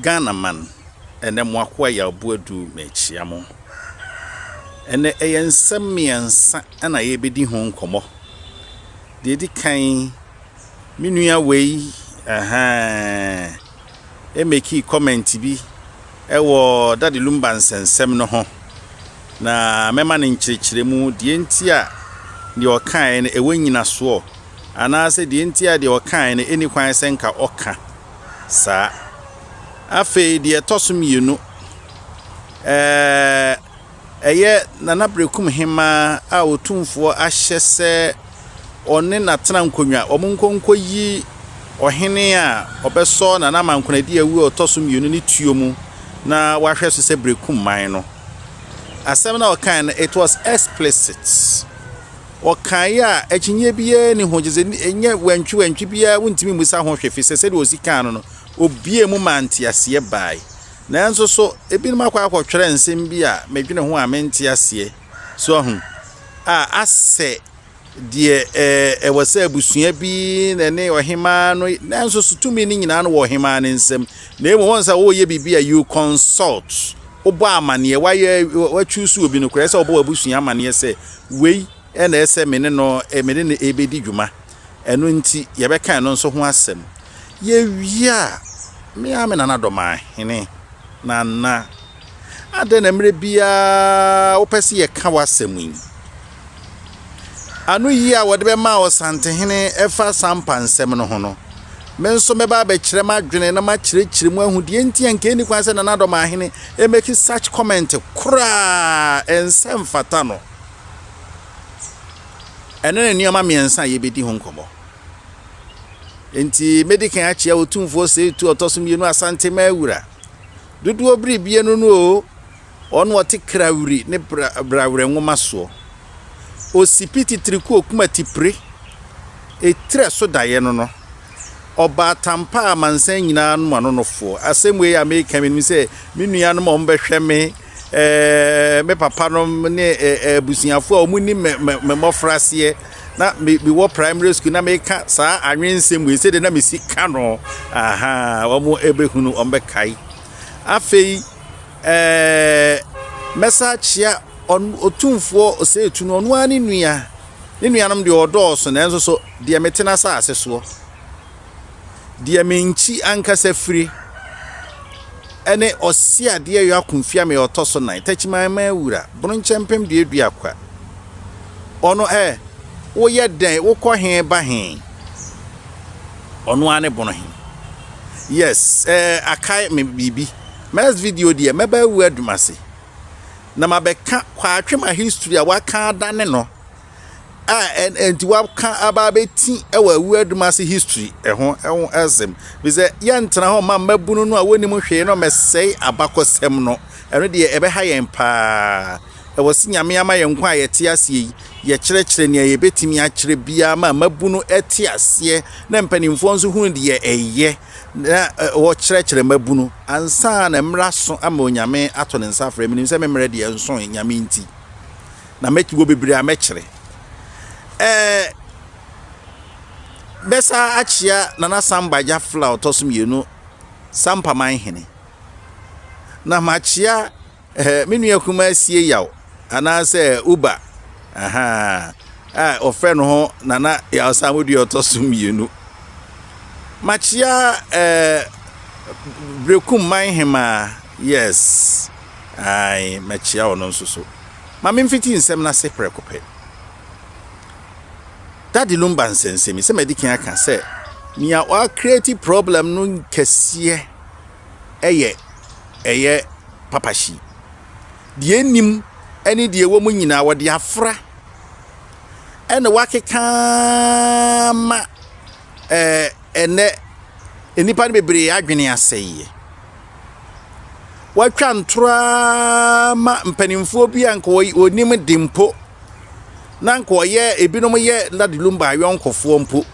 Ghana man, ɛnɛ mo akoa Yaw Boadu mekyea mo. Ɛnɛ ɛyɛ nsɛm mmiɛnsa na yɛrebɛdi ho nkɔmmɔ. Deɛ ɛdi kan, me nua wei ɛhɛn ɛmɛkii comment bi ɛwɔ Daddy Lumba nsɛnsɛm no ho. Na mɛma no nkyerɛkyerɛmu deɛ nti a deɛ ɔkaeɛ no ɛwɔ nyinasoɔ anaasɛ deɛ nti a deɛ ɔkaeɛ no ɛnni kwan sɛ nka ɔka. saa. Afei deɛ ɛtɔ so mmienu, ɛɛ ɛyɛ Nana Berekum Hemaa a Otumfoɔ ahyɛ sɛ ɔne n'atena nkonnwa, wɔn nkɔ nkɔyi ɔhene a ɔbɛsɔ Nana Amankonadi awu a ɔtɔ so mmienu ne tuo mu na wahwɛ so sɛ Berekum man no. Asɛm no a ɔkae no, it was explicit. Ɔkaeɛ a, akyinnyeɛ biara nni ho, kyerɛ sɛ ɛnyɛ wantwi wantwi biara wontumi mmisa ho hwee, efisɛ sɛdeɛ ɔsi kaa no no, ɔbuee mu maa nteaseɛ bae. Nanso so ebinom akɔ akɔtwerɛ nsɛm bi a medwene ho a mente aseɛ? So ahu? A asɛ deɛ ɛwɔ sɛ abusua bi na ɛne ɔhemaa no, nanso so tumi no nyinaa no wɔ ɔhemaa no nsam. Na mmom wɔn sɛ wɔreyɛ biribi a you consult, wobɔ amaneɛ, wayɛ watwusu obi no koraa, ɛsɛ sɛ wɔbɔ w'abusua amaneɛ sɛ Wei na ɛsɛ me ne no me ne no rebɛdi dwuma. Ɛno nti, yɛbɛka ɛno nso ho asɛm. Yɛwie a, me ara me Nana Dɔmahene, Nana, adɛn na mmerɛ biara wopɛ sɛ yɛka w'asɛm yi? Anoyie a wɔde bɛma Ɔsantehene ɛfa Sampa nsɛm no ho no, me nso mɛba abɛkyerɛ m'adwene na makyerɛkyerɛ mu ahu deɛ nti a nka ɛnni kwan sɛ Nana Dɔmahene make such comment koraa, ɛnsɛ mfata no. Ɛno ne nneɛma mmiɛnsa a yɛbɛdi ho nkɔmmɔ. Enti mɛdi kan akyea Otumfoɔ Seetu ɔtɔ so mmienu Asante Mawura. Dodoɔ biribie no no o, ɔno ɔte Krawiri ne Brawerɛ nwoma soɔ. Osipi titiriku okuma tipire, etirɛ so daeɛ no no. Ɔbaatampa a amansan nyinaa nom ano nofoɔ. Asɛm wei a meka menim sɛ me nuanom a wɔbɛhwɛ me, eh, me papanom ne eh, abusuafoɔ a wɔnim me, me, me mmɔfraseɛ na me, mewɔ primary school na meka saa anwensɛm wei sɛdeɛ na mesi ka no aha wɔn ɛbɛhunu wɔn bɛkae. Afei eh, mɛsa akyea Otumfoɔ Osei no ɔno ara ne nua ne nuanom deɛ ɔdɔɔso nanso so deɛ mete n'asase soɔ, deɛ me nkyi ankasa firi, ɛne ɔse adeɛ yɔ akomfia me ɔtɔ so nan, takyiman ma awura, bononkyɛ mpem duadua kwa. Ɔno ɛ, woyɛ dɛn, wokɔ he ba he? Ɔno ara ne bono he. Yes, eh, akae me biribi. Next video deɛ, mɛba awu adumase. Na mabɛka Kwatwema history a waka adane no. a ɛnti waka aba abɛti wɔ awu adum ase history ɛho ɛho asɛm bi sɛ yɛntena hɔ ma mmabunu no a wɔnim hwee no mɛsɛe abakɔsɛm no. Ɛno deɛ ɛbɛha yɛn paa. Ɛwɔ sɛ Nyame ama yɛn nkwa a yɛte aseɛ yi, yɛkyerɛkyerɛ nea yɛbɛtumi akyerɛ biara ma mmabunu ɛte aseɛ na mpanimfoɔ nso hunu deɛ ɛyɛ na wɔkyerɛkyerɛ mmabunu ansa na mmerɛ aso ama Onyame ato ne nsa afrɛ. Menim sɛ me mmerɛ deɛ nso Nyame nti na mɛwɔ bebree a mɛkyerɛ. Ɛɛ bɛsa akyea Nana Samba Gyafla ɔtɔ so mmienu Sampaman hene. Na makyea ɛɛ me nua kumaa Sie Yaw anaasɛ Uba aha a ɔfrɛ no ho Nana Yaw Samodua ɔtɔ so mmienu. Makyea ɛɛ Berekum man hemaa, yes, ae mɛkyea ɔno nso so. Ma memfiti nsɛm no ase prɛko pɛ. Daddy Lumba nsɛnsɛm yi, sɛ madi kan aka sɛ nea ɔacreate problem no kɛseɛ ɛyɛ ɛyɛ Papa Shee. Deɛ ɛnim ne deɛ ɛwɔ mu nyinaa wɔde afra ɛna wakeka ma ɛɛ ɛnɛ nnipa no bebree adwene asɛeɛ. Wɔatwa ntorɔ ara ma mpanimfoɔ bi a anka wɔnim de mpo, na anka wɔyɛ ebinom yɛ Daddy Lumba ayɔnkofoɔ mpo,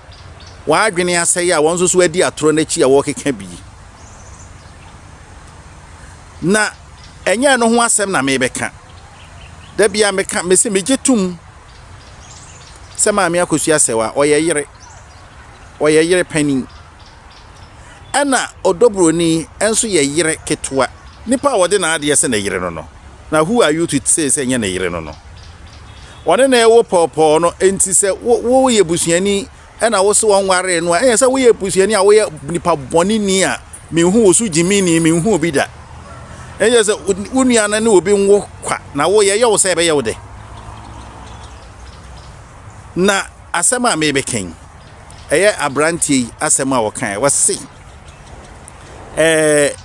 wɔn adwene asɛe a wɔn nso so adi atorɔ no akyi a wɔrekeka bi. Na ɛnyɛ ɛno ho asɛm na merebɛka. Da biara meka, mese megye tom sɛ Maame Akosua Sɛwa, ɔyɛ yere, ɔyɛ yere panin. Ɛna Ɔdɔ Buroni nso yɛ yere ketewa. Nipa a ɔde n'adeɛ sɛ ne yere no no. Na who are you to say sɛ ɛnyɛ ne yere no no? Ɔne na ɛwo pɔɔpɔɔ no, enti sɛ wo woyɛ busuani ɛna wo se wɔnwaree no a, ɛnyɛ sɛ woyɛ busuani a woyɛ nipa bɔneni a menhu wo so gyimini, menhu obi da. Ɛnyɛ sɛ wo nua no ne obi nwo kwa na wo yɛyɛ wo sɛ ɛbɛyɛ wo dɛ. Na asɛm a merebɛka yi, ɛyɛ aberanteɛ yi asɛm a ɔkae. Ɔse, ɛɛ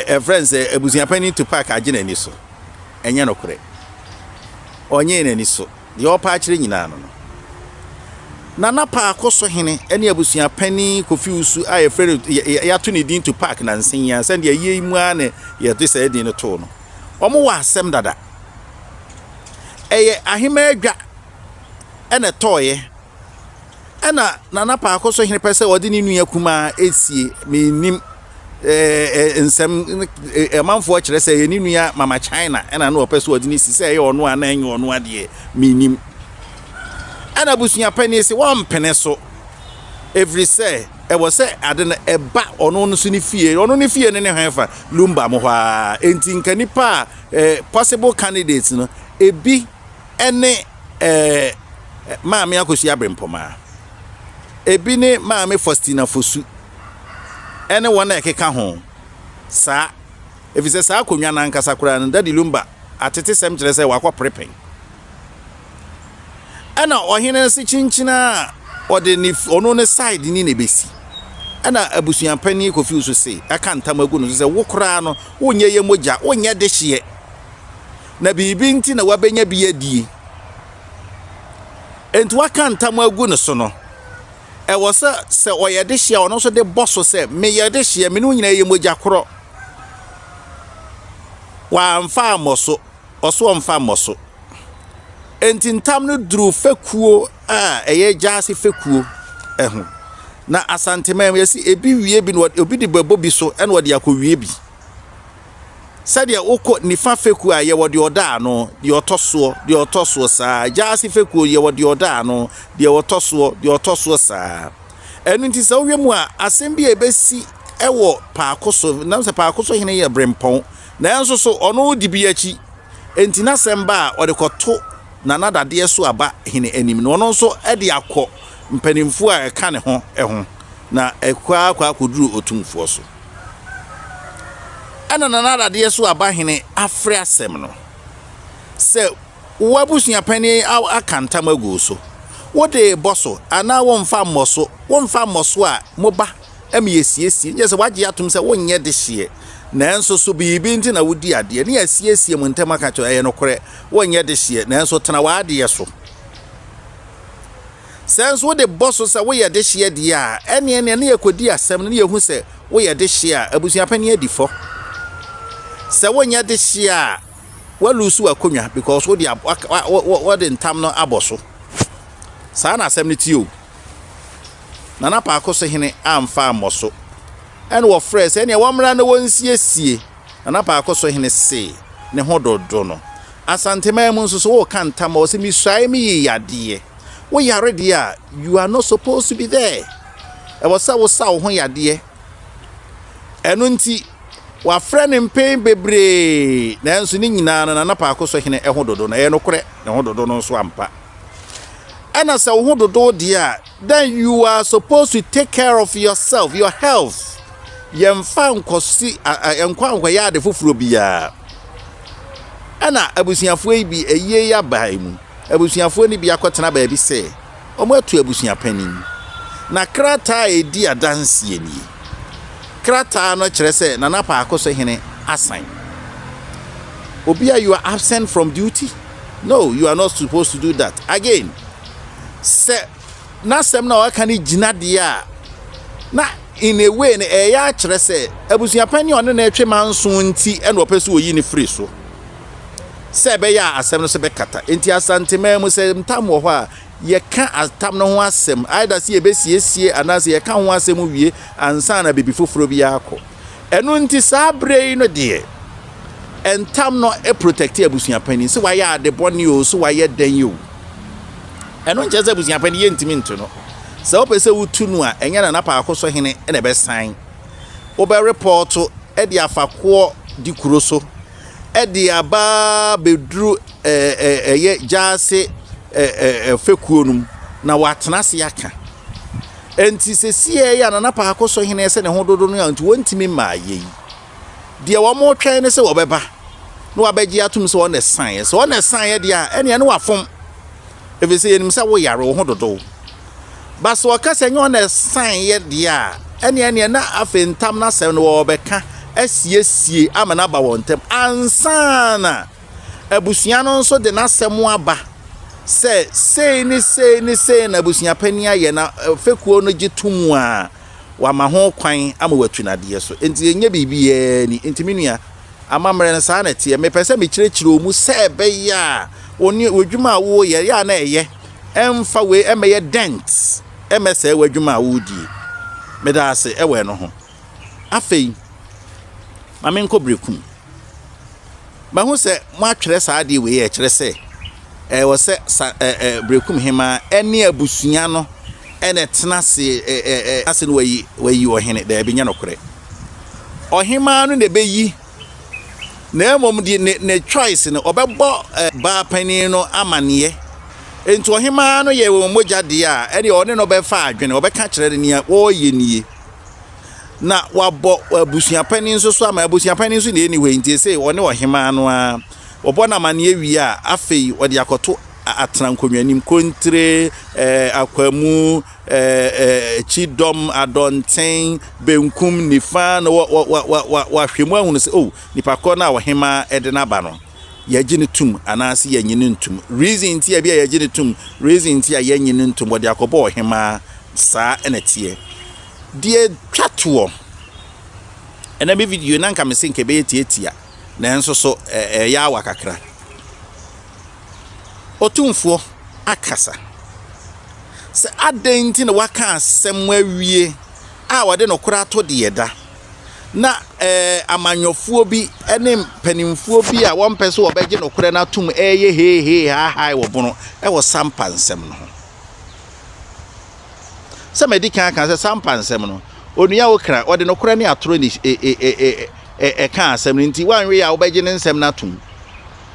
ɛfrɛ no sɛ abusuapanin Tupac agye n'ani so. Ɛnyɛ nokorɛ. Ɔnyee n'ani so. Deɛ ɔpɛ akyerɛ nyinaa no no. Nana Paako so hene ne abusuapanin Kofi Wusu a yɛfrɛ no yɛato ne din Tupac nansa yi ara sɛdeɛ ayie yi mu ara na yɛde saa din no too no. Wɔn wɔ asɛm dada. Ɛyɛ ahema adwa ɛna ɛtɔɔeɛ. Ɛna Nana Paako so hene pɛ sɛ ɔde ne nua kumaa esie. Mennim ɛɛ nsɛm amanfoɔ kyerɛ sɛ ɛyɛ ne nua Mama China ɛna na ɔpɛ sɛ ɔde ne si sɛ ɛyɛ ɔno a na ɛnyɛ ɔno adeɛ mennim. Ɛna abusua panin se wɔmpene so ɛfiri sɛ ɛwɔ sɛ ade no ɛba ɔno no so ne fie ɔno ne fie no ne hwan fa Lumba mo hɔ ara enti nka nipa a eh, possible candidates no ebi ɛne eh, Maame Akosua Abrempɔmaa ebi ne Maame Faustina Fosu ɛne wɔn a ɛkeka ho saa ɛfiri sɛ saa akonnwa no ankasa koraa no Daddy Lumba atetesɛm kyerɛ sɛ wakɔpere pɛn. Ɛna ɔhene no se kyinkyin a ɔde ne ɔno ne side ni na ebesi. Ɛna abusua panyin Kofi Usu se ɛka ntam agu no so sɛ wo koraa no wonyɛ yɛ mogya, wonyɛ dehyeɛ. Na biribi nti na wabɛnya bi adie. Enti waka ntam agu no so no, ɛwɔ sɛ sɛ ɔyɛ dehyeɛ a ɔno nso de bɔ so sɛ meyɛ dehyeɛ, me ne wo nyinaa yɛ mogya korɔ. Wamfa ammɔ so. Ɔso ɔmfa mmɔ so. Enti ntam no duruu fekuo a ɛyɛ gyaase fekuo ho. Na Asanteman mu yɛsi ebi wie bi na obi de bɛbɔ bi so ɛna ɔde akɔwie bi. Sɛdeɛ wokɔ nifa fekuo a yɛwɔ deɛ ɔda ano, deɛ ɔtɔ soɔ, deɛ ɔtɔ soɔ saa. Gyaase fekuo yɛwɔ deɛ ɔda ano, deɛ ɔtɔ soɔ, deɛ ɔtɔ soɔ saa. Ɛno nti sɛ wohwɛ mu a asɛm bi a ɛbɛsi ɛwɔ paako so, nam sɛ paako so hene yɛ berempɔn. Nanso so ɔno di bi akyi? Enti n'asɛm ba a, ɔde kɔto Nana Dadeɛ so aba hene anim, na ɔno nso de akɔ mpanimfoɔ a ɛka ne ho ho, na ɛkɔ ara kɔ akɔduru Otumfoɔ so. Ɛna Nana Dadeɛ so aba hene afrɛ asɛm no sɛ, Wo abusuapanin aka ntam agu wo so. Wode rebɔ so anaa womfa mmɔ so? Womfa mmɔ so a, mo ba ma yɛasiesie. Nyɛ sɛ woagye atom sɛ wonyɛ dehyeɛ, nanso so biribi nti na wodi adeɛ? Ne yɛasiesie mo ntam aka kyerɛ, ɛyɛ nokorɛ, wonyɛ dehyeɛ, nanso tena w'adeɛ so. Sɛ nso wode bɔ so sɛ woyɛ dehyeɛ deɛ a, ɛneɛ neɛ ne yɛkɔdi asɛm no ne yɛhu sɛ woyɛ dehyeɛ a, abusuapanin adi fɔ. Sɛ wonyɛ dehyeɛ a, woalusu w'akonnwa because wode wode ntam no abɔ so. Saa na asɛm no tie o. Nana Paako so hene amfa ammɔ so. Ɛna wɔfrɛɛ sɛ ɛneɛ wɔmmra na wɔnsiesie. Nana Paako so hene se ne ho dodo no. Asanteman mu nso so woka ntam a ɔse mesuae meyi yadeɛ. Wo yare deɛ a you are not supposed to be there. Ɛwɔ sɛ wosa wo ho yadeɛ. Ɛno nti wafrɛ no mpɛn bebree nanso ne nyinaa no Nana Paako so hene ho dodo no. Ɛyɛ nokorɛ ne ho dodo no nso ampa. Ɛna sɛ wo ho dodo deɛ a, then you are supposed to take care of yourself, your health. Yɛmfa nkɔsi nkɔ ankɔyɛ ade foforɔ biara. Ɛna abusuafoɔ yi bi ayie yi aba yi mu. Abusuafoɔ no bi akɔtena baabi sɛ wɔn atu abusua panin. Na krataa a ɛdi adanseɛ nie. Krataa no kyerɛ sɛ Nana Paako so hene asan. Obi a you are absent from duty. No, you are not supposed to do that. Again, sɛ n'asɛm na ɔka no gyina deɛ a, na in a way no ɛyɛ akyerɛ sɛ abusuapanyin a ɔne no retwe manso nti ɛna ɔpɛ sɛ oyi no firi so sɛ ɛbɛyɛ a asɛm no so bɛkata. Nti Asanteman mu sɛ ntam wɔ hɔ a, yɛka atam no ho asɛm either sɛ yɛbɛsiesie anaasɛ yɛka ho asɛm wie ansa na biribi foforɔ bi akɔ. Ɛno nti saa berɛ yi no deɛ, ntam no protect abusua panin sɛ wayɛ ade bɔne o, sɛ wayɛ dɛn o. Ɛno nkyerɛ sɛ abusua panin yɛntumi nto no. Sɛ wopɛ sɛ wotu no a, ɛnyɛ Nana Paako so hene na ɛbɛsan. Wobɛrepɔɔto de afa koɔ di kuro so de aba abɛduru ɛyɛ gyaase fekuo no mu na wɔatena ase aka. Enti sɛsiɛ yi a Nana Paako so hene sɛ ne ho dodo no a nti wɔntumi mmaa yɛ yi. Deɛ wɔretwɛn ne sɛ wɔbɛba na wɔabɛgye atom sɛ wɔn na ɛsaeɛ. Sɛ wɔn na ɛsaeɛ deɛ a, ɛnneɛ ne wafom. Ɛfiri sɛ yɛnim sɛ woyare, wo ho dodo. Ba sɛ ɔka sɛ ɛnyɛ wɔn na ɛsaeɛ deɛ a, ɛnneɛ ɛnneɛ na afei ntam no asɛm no wɔrebɛka asiesie ama no aba wɔn ntam ansa na abusua no nso de n'asɛm aba sɛ sei ne sei ne sei na abusua panin ayɛ na fekuo no gye to mu a, wama ho kwan ama watu n'adeɛ so. Enti ɛnyɛ biribiara ni. Enti me nua, amammerɛ no saa na ɛteɛ. Mepɛ sɛ mekyerɛkyerɛ wo mu sɛ ɛbɛyɛ a wo ne w'adwuma a woreyɛ yɛ a na ɛyɛ ɛmfa wei ɛmmɛyɛ dent ɛmmɛsɛe w'adwuma a woredie. Meda ase ɛwɔ ɛno ho. Afei, ma menkɔ Berekum. Mahu sɛ moatwerɛ saa adeɛ wei a ɛkyerɛ sɛ ɛwɔ sɛ sa ɛ ɛ Berekum hemaa ne abusua no na ɛtena ase ɛ ɛ ɛ ase no wayi wayi ɔhene. Daabi, nyɛ nokorɛ. Ɔhemaa no na ɛbɛyi na mmom deɛ ne ne choice no ɔbɛbɔ ɛ baa panin no amaneɛ. Enti ɔhemaa no yɛ wɔn mogya deɛ a ɛdeɛ ɔne no bɛfa adwene, ɔbɛka kyerɛ no nea ɔreyɛ nie. Na wabɔ abusuapanin nso so ama abusuapanin nso na ɛni hɔ yi nti ɛsɛ ɔne ɔhemaa no ara wɔbɔ no amaneɛ wie a afei ɔde akɔto atena nkonnwa anim kontire ɛɛ akwamu ɛɛ ɛɛ kyidɔm adɔnten benkum nifa na wɔ wɔ wɔ wɔ wahwɛ mu ahunu sɛ oh nipa korɔ no a ɔhemaa ɛde n'aba no yɛgye no tum anaasɛ yɛnye no ntum reason nti a bi a yɛgye no tum reason nti a yɛnye no ntum wɔde akɔbɔ ɔhemaa saa ɛna teɛ. Deɛ ɛtwa toɔ, ɛnɛ me video na nka mese nka ɛbɛyɛ tiatia, nanso so ɛyɛ awa kakra. Otumfoɔ akasa sɛ adɛn nti na waka asɛm awie a wɔde nokorɛ ato deɛ da na ɛɛ amanyɔfoɔ bi ne mpanimfoɔ bi a wɔmpɛ sɛ wɔbɛgye nokorɛ no atom ɛreyɛ heehee haahae wɔ bono wɔ sampa nsɛm no ho. Sɛ madi kan aka sɛ Sampa nsɛm no, Onua Okra, ɔde nokorɛ ne atorɔ na ɛkaa asɛm no nti woanwe a wobɛgye ne nsɛm no atom.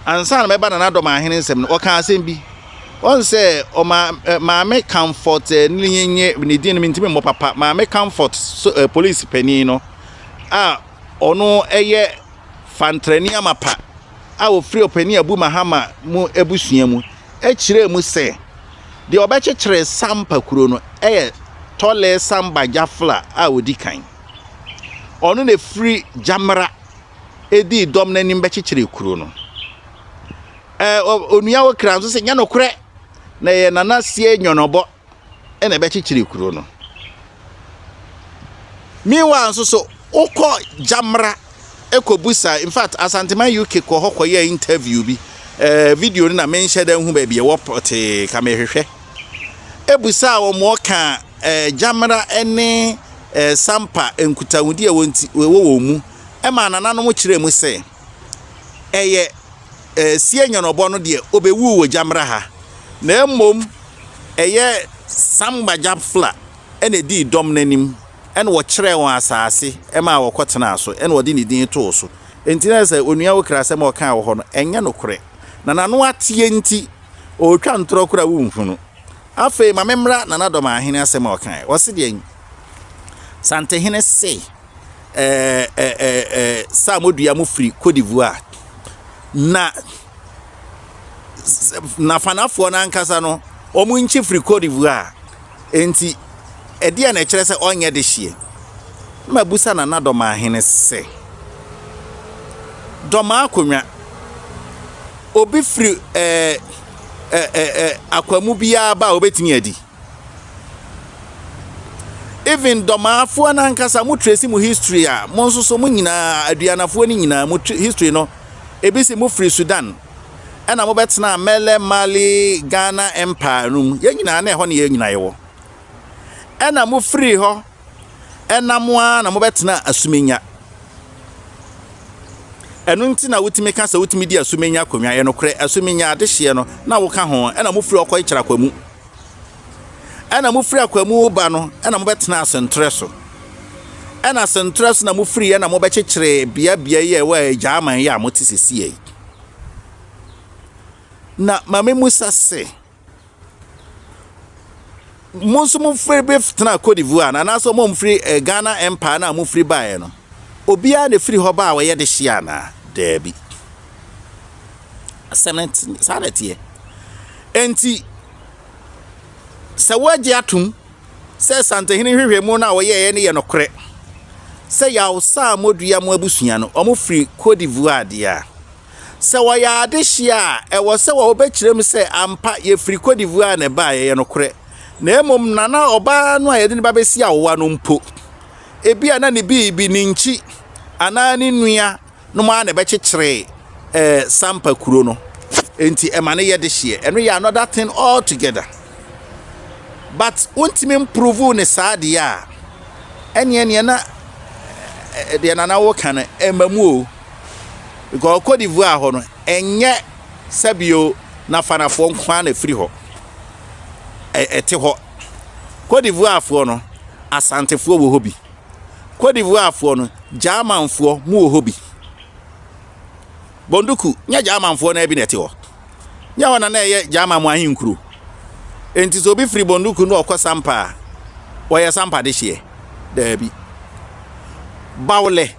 Ansa na mɛba Nana Dɔmahene nsɛm no, ɔkaa asɛm bi. Ɔn sɛ ɔma Maame Comfort ne ne din no mentumi mmɔ papa, Maame Comfort so, polisi panin no a ɔno yɛ Fantrani amapa a ɔfiri Ɔpanin Abu Mahama mu abusua mu kyerɛɛ mu sɛ deɛ ɔbɛkyekyere Sampa kuro no yɛ Tɔlɛ Samba Jafla a ɔdi kan. Ɔno na ɛfiri Gyamera dii dɔm no anim bɛkyekyeree kuro no. Onua Okra nso sɛ nyɛ nokorɛ na ɛyɛ Nana Sie Nyɔnɔbɔ na ɛbɛkyekyere kuro no. Meanwhile nso so wokɔ Gyamra kɔbusa, in fact Asanteman UK kɔ hɔ kɔyɛɛ interview bi, eh, video no na menhyɛ da nhu baabi ɛwɔ pɔtee ka mehwehwɛ. Ebusaa wɔn ɔka eh, Gyamra ne eh, Sampa nkutahodi a ɛwɔ wɔn mu, ɛma nananom kyerɛɛ mu sɛ ɛyɛ eh, Sie Nyɔnɔbɔ no deɛ ɔbɛwuu wɔ Gyamra ha, na mmom ɛyɛ Samba Jabfla na ɛdii dɔm no anim na ɔkyerɛɛ wɔn asase maa wɔkɔtenaa so na ɔde ne din too so. Enti na sɛ Onua Okra asɛm a ɔkaa wɔ hɔ no, ɛnyɛ nokorɛ. Na n'ano ateɛ nti, ɔretwa ntorɔ koraa a wonhunu. Afei ma memmra Nana Dɔmahene asɛm a ɔkaeɛ. Ɔse deɛn? Santehene se, ɛɛ, ɛɛ, ɛɛ, Saamodua mo firi Cote d'Ivoire. Na Nafanafoɔ no ankasa no, wɔn nkyi firi Cote d'Ivoire. Enti, ɛdeɛn na ɛkyerɛ sɛ ɔnyɛ dehyeɛ? Na mabusa Nana Dɔmaahene sɛ, Dɔmaa Akonnwa, obi firi ɛɛ ɛɛ akwamu biara ba a ɔbɛtumi adi? Even Dɔmaafoɔ no ankasa, mo trace mo history a, mo nso so mo nyinaa, Aduanafoɔ no nyinaa, mo history no, ebi se mo firi Sudan ɛna mobɛtenaa Mɛlɛ Mali Ghana Empire no mu. Yɛn nyinaa na ɛhɔ ne yɛn nyinaa yɛwɔ. Ɛna mofiri hɔ ɛnam ara na mobɛtena Asumenya. Ɛno nti na wotumi ka sɛ wotumi di Asumenya akonnwa. Ɛyɛ nokorɛ, Asumenya adehyeɛ no na woka ho. Ɛna mofiri hɔ kɔkyerɛ Akwamu. Ɛna mofiri Akwamu ba no ɛna mobɛtena Asentorɛ so. Ɛna Sentorɛ so na mofiriiɛ na mobɛkyekyeree beabea yi a ɛwɔ Agyaman yi a mote sesie yi. Na ma memmusa se, mo nso mofiri bɛtenaa Cote d'Ivoire no, anaasɛ mo a mofiri eh, Ghana Empire no a mofiri baeɛ no, obiara na ɛfiri hɔ ba a ɔyɛ dehyeɛ anaa? Daabi. Asɛm no saa na ɛteɛ. Enti, sɛ woagye atom sɛ Santehene nhwehwɛmu no a wɔyɛeɛ no yɛ nokorɛ, sɛ Yaw Saamodua mo abusua no, wɔfiri Cote d'Ivoire deɛ a, Sɛ wɔyɛ adehyeɛ a, ɛwɔ sɛ wɔbɛkyerɛ mu sɛ ampa yɛfiri Cote d'Ivoire na ɛbaeɛ, ɛyɛ nokorɛ. Na mmom Nana ɔbaa no a yɛde no ba bɛsi awowa no mpo, ebia na ne biribi, ne nkyi anaa ne nua nom ara na ɛbɛkyekyeree eh, Sampa kuro no. Enti ɛma no yɛ dehyeɛ. Ɛno yɛ another thing altogether. But wontumi mprove ne saa deɛ a, ɛneɛ neɛ na deɛ Nana woka no ɛmma mu o. Because Cote d'Ivoire hɔ no, ɛnyɛ sɛbio na Fanafoɔ nko ara na ɛfiri hɔ. Ɛte hɔ. Cote d'Ivoirefoɔ no, Asantefoɔ wɔ hɔ bi. Cote d'Ivoirefoɔ no, Germanfoɔ mu wɔ hɔ bi. Bonduku, nyɛ Germanfoɔ no bi na ɛte hɔ. Nyɛ hɔ na na ɛyɛ German mu ahenkuro. Enti sɛ obi firi Bonduku na ɔkɔ Sampa a, wɔyɛ Sampa dehyeɛ? Daabi. Bawlɛ,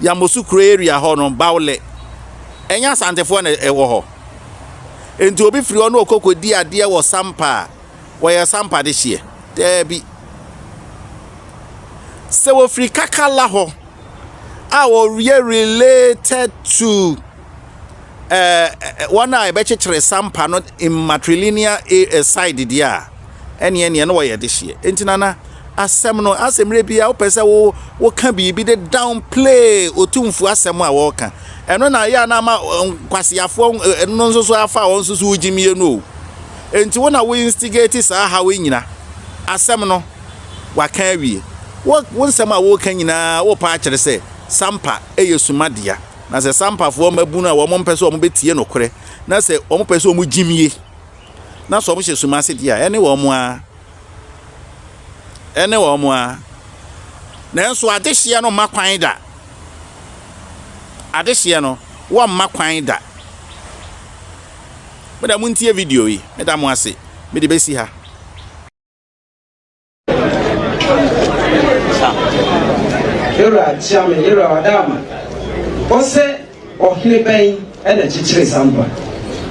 Yamoussoukro area hɔ no, Bawlɛ, ɛnyɛ Asantefoɔ na ɛwɔ hɔ. Enti obi firi hɔ na ɔkɔ kɔdi adeɛ wɔ Sampa a, wɔyɛ Sampa dehyeɛ? Daabi. Sɛ wɔfiri Kakala hɔ a wɔyɛ related to wɔn a ɛbɛkyekyere sampa no in matrilineal side deɛ a, ɛneɛ neɛ na wɔyɛ dehyeɛ. Enti nana, asɛm no, asɛ mmerɛ biara wopɛ sɛ wo woka biribi de downplay otumfuo asɛm a wɔreka. Ɛno na ɛyɛ a na ama nkwaseafoɔ ɛno nso so afa wɔn nso so wogyimie no o. Enti wo na wo instigate saa haw yi nyina. Asɛm no, waka awie. Wo wo nsɛm a woreka nyinaa worepa akyerɛ sɛ sampa yɛ suma dea. Na sɛ Sampafoɔ mmabunu a wɔn mpɛ sɛ wɔn bɛtie nokorɛ, na sɛ wɔn pɛ sɛ wɔn gyimie, na sɛ wɔn hyɛ sum ase deɛ a, ɛne wɔn ara. Ɛne wɔn ara. Nanso adehyeɛ no mma kwan da. Adehyeɛ no, wɔmma kwan da. Meda montie video yi. Meda mo ase. Mede bɛsi ha. Yɛwura Kyeame, Yɛwura Wadaama, ɔsɛ ɔhene bɛn na ɛkyekyere Sampa?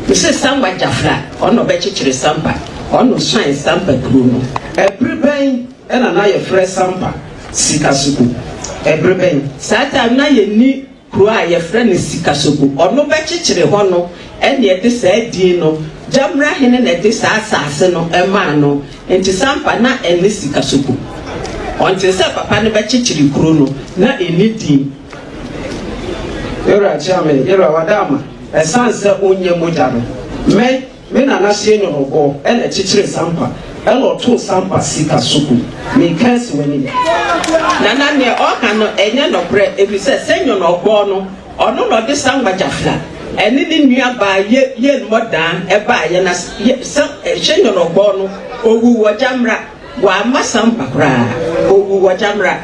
Mese Sangwa Jafra, ɔno ɔbɛkyekyere Sampa, ɔno suan Sampa kuro no. Ɛbere bɛn na na yɛfrɛ Sampa Sikasoko? Ɛbere bɛn? Saa time na yɛnni Kuro a yɛfrɛ no Sikasogu, ɔno bɛkyekyere hɔ no ɛne ɛde saa din no, Gyamra hene na ɛde saa asaase no maa no, nti Sampa na ɛne Sikasogu. Ɔnte sɛ papa no bɛkyekyere kuro no, na ɛnni din. Yɛwura Kyeame, Yɛwura Wadaama, ɛsan sɛ wonyɛ mogya no, mɛ. Me nana hyee nwonobɔ ɛna ɛkyekyere sampa ɛna ɔtoo sampa sika soko meka asi w'anim. Nana neɛ ɔka no ɛnyɛ nɔkorɛ efisɛ sɛ nwonobɔ no ɔno na ɔde sangba gyafla ɛne ne nua baa ye yen mɔdaa ɛbaayɛ na ye sɛ hyɛ nwonobɔ no owu wɔ gyamra. Wamma sampa koraa. Owu wɔ Gyamra.